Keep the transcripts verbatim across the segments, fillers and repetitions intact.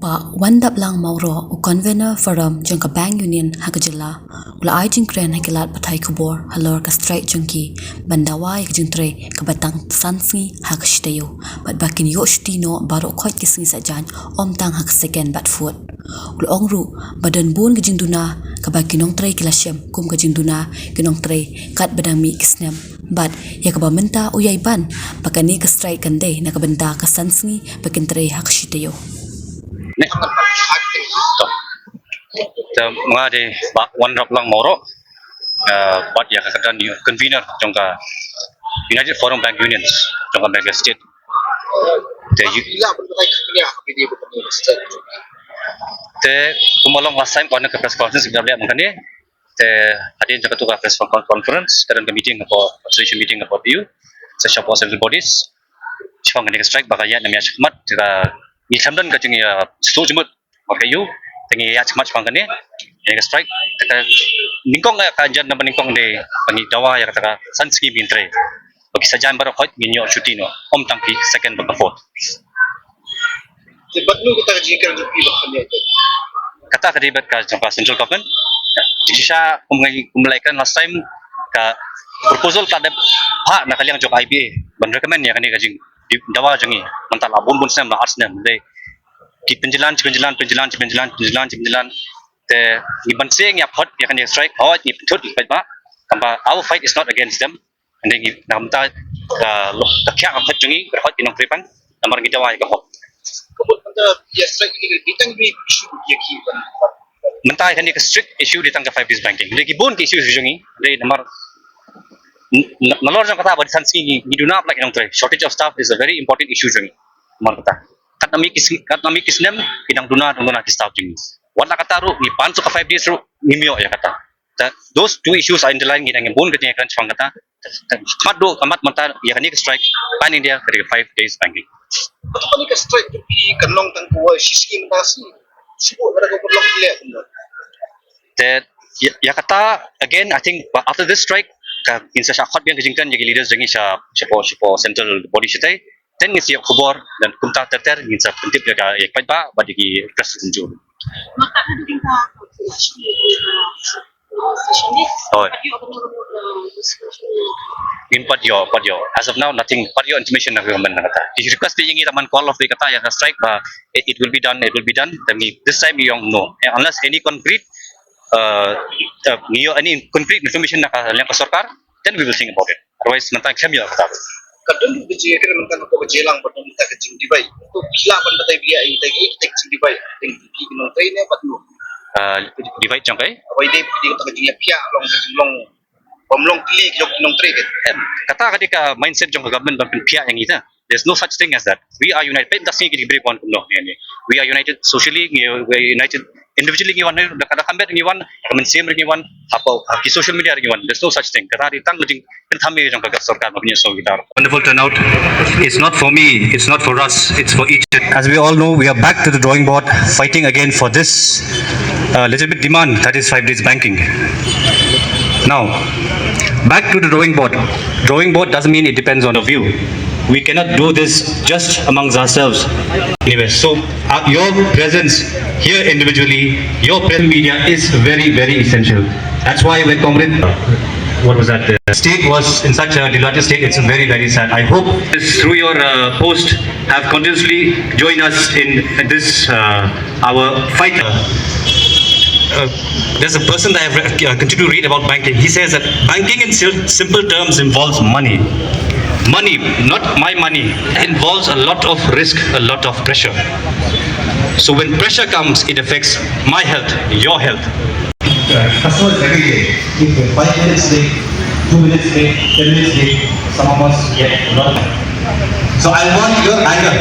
Bah Wandaplang Mawroh, u convener forum jong ka Bank Union ha ka jylla, u la ai jingkren ha ki lad pathai khubor halor ka strike jong ki ban dawa ïa ka jingtrei kaba tang san sngi ha ka shi taïew bad ba kin ïoh shuti noh baroh khoit ki sngi saitjaiñ, ym tang ha ka second bad fourth. U la ong ruh ba don bun ka jingduna kaba ki nongtrei ki la shem kum ka jingduna ki nongtrei katba dang mih ki snem. Bad ïa kaba mynta u ïai ban ba kane ka strike kan dei na ka bynta ka san sngi ba kin trei ha ka shi taïew. Te nga dei Bah Wandaplang Mawroh, eh, bad ïa ka kyrdan convener jong ka United Forum Bank Unions jong ka Meghalaya State. Te ïa, te kumba long last time, kane ka press conference ngi la leh mynta ne. Te hadien jong katu ka press con-, conference, ka don ka meeting hapoh, association meeting hapoh P U, sa shapoh central bodies. Shaphang kane ka strike ba ka ïaid ne ym ïaid shakhmat, te ka, ngi khlem don ka jingïasuk jingmut bad ka P U, te ngi ïaid shakhmat shaphang kane, kane ka strike, te ka nyngkong, ka jan naba nyngkong dei ba ngi dawa ïa kata ka san sngi ba ngin trei. Ba ki saitjaiñ baroh khoit ngin ïoh shuti noh, ym tang ki second bad ka fourth. Te bad no kata ka jingkren jong phi ba ka ïaid? Kata ka dei bad ka jong ka central government. Jingshisha kum ngi, kum la ïakren last time, ka proposal ka dep phah na ka liang jong ka I B A ban recommend ïa kane ka jingdawa jong ngi. Mynta la bun bun snem, la ar snem. Dei ki pynjlan, pynjlan, pynjlan, pynjlan, pynjlan, pynjlan. Te ngi ban seng ïa phot ïa kane ka strike, hooid ngi pynthut ïa ka paidbah. Tangba our fight is not against them. Hynrei ngi, na mynta ka, ka khiah ka khoit jong ngi, ka khoit ki nongtrei pang, namar ngi dawa ïa ka hok. Ka mut mynta ïa strike kane ka dei tang issue ïa ki ban. Mynta kane ka strict issue dei tang ka five days banking. Hynrei ki bun ki issue jong ngi, hynrei namar n-, n-, nalor jong kata ba dei san sngi ngi, ngi duna palat ki nongtrei. Shortage of staff is a very important issue jong ngi. Namar kata. Katba mih ki s-, katba mih ki snem, ki dang duna, dang duna ki staff jong ngi. Wat la kata ruh, ngi pan suk ka five days ruh, ngim ïoh ïa kata. That, those two issues are intertwined, ngi dang bun ka jingïakren shaphang kata. Khmat duh, khmat mynta ïa kane ka strike pan India ka dei five days banking. Kata kane ka strike tu phi kan long tang kawei shi sngi mynta shi. Shu ka da ka long leh kumno. Te ïa, ïa kata again, I think after this strike ka ngin sa shah khot biang ka jingkren ïa ki leaders jong ngi sha, shapoh, shapoh central body shatei. Then ngin sa ïoh khubor, then kumta ter ter ngin sa pyntip ïa ka, ïa ka paidbah bad ïa ki press conference. Mynta ka dei ka session ni. Oh. Ngin pat ïoh, pat ïoh. As of now, nothing. Pat ïoh information na government na kata. Ki request ïa ngi tang ban call off ïa kata, ïa ka strike ba it, it will be done, it will be done. Te ngi this time ngi ong no. Eh, unless any concrete, uh, uh, ngi ïoh any concrete information na ka liang ka sorkar, then we will think about it. Otherwise mynta khlem ïoh kata. Ka don ruh ka jingkren mynta hapoh ka jingïalang bad mynta ka jingdebate. To phi lah ban batai biang ïa kita ki, kita ki jingdebate. Teng phi ki nongtrei ne bad no. Ah, debate jong kai? Wai dei phi ka jingïaphiah long ka jinglong. Bym long kli ki jong ki nongtrei ke. Em, kata ka dei ka mindset jong ka government ban pynphiah ïa ngi ta. There's no such thing as that. We are united. Peit mynta sngi ki dei briew wan kumno ïa ngi. We are united socially, ngi, we are united individually ngi wan, da ka, da ka met ngi wan, da ka mynsiem ngi wan, hapoh, ha ki social media ngi wan. There's no such thing. Kata dei tang ka jingpynthame jong ka sorkar ba pynïasoh kita. Wonderful turnout. It's not for me, it's not for us, it's for each. As we all know, we are back to the drawing board, fighting again for this, uh, legitimate demand, that is five days banking. Now, back to the drawing board. Drawing board doesn't mean it depends on a view. We cannot do this just amongst ourselves. Anyway, so, uh, your presence here individually, your presence media is very, very essential. That's why when Comrade, what was that? The state was in such a dilated state. It's very, very sad. I hope this, through your, uh, post, have continuously joined us in this, uh, our fight. Uh, uh, there's a person that I've re-, uh, continued to read about banking. He says that banking in sil-, simple terms involves money. Money, not my money, involves a lot of risk, a lot of pressure. So when pressure comes, it affects my health, your health. Customer is every day. If we're five minutes late, two minutes late, ten minutes late, some of us get a lot of. So I want your anger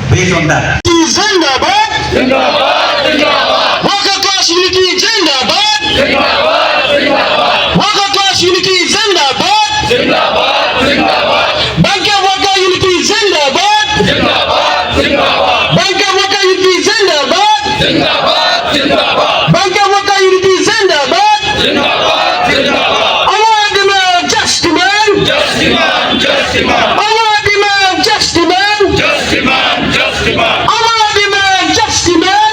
based on that. Zindabad! Zindabad! Zindabad! Worker class unity, zindabad! Zindabad! Zindabad! Worker class unity, zindabad! Zindabad! Zindabad! Bank of Worker unity, zindabad! Zindabad! Zindabad! Bank of Worker unity, zindabad! Zindabad! Zindabad! Bank of Worker unity, zindabad! Zindabad! Zindabad! Our demand, just demand! Just demand! Just demand! Our demand, just demand! Just demand! Just demand! Our demand, just demand!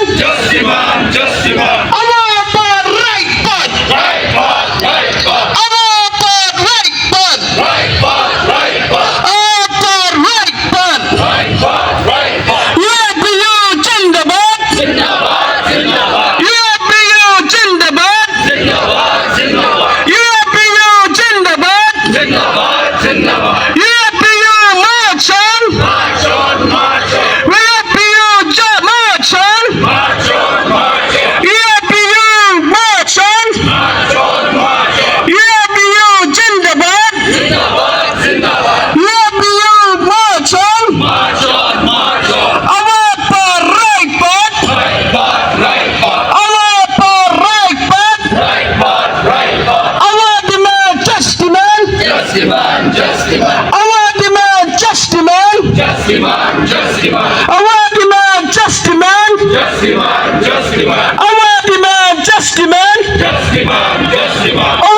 Just demand, just demand. Our demand, just demand. Just demand, just demand.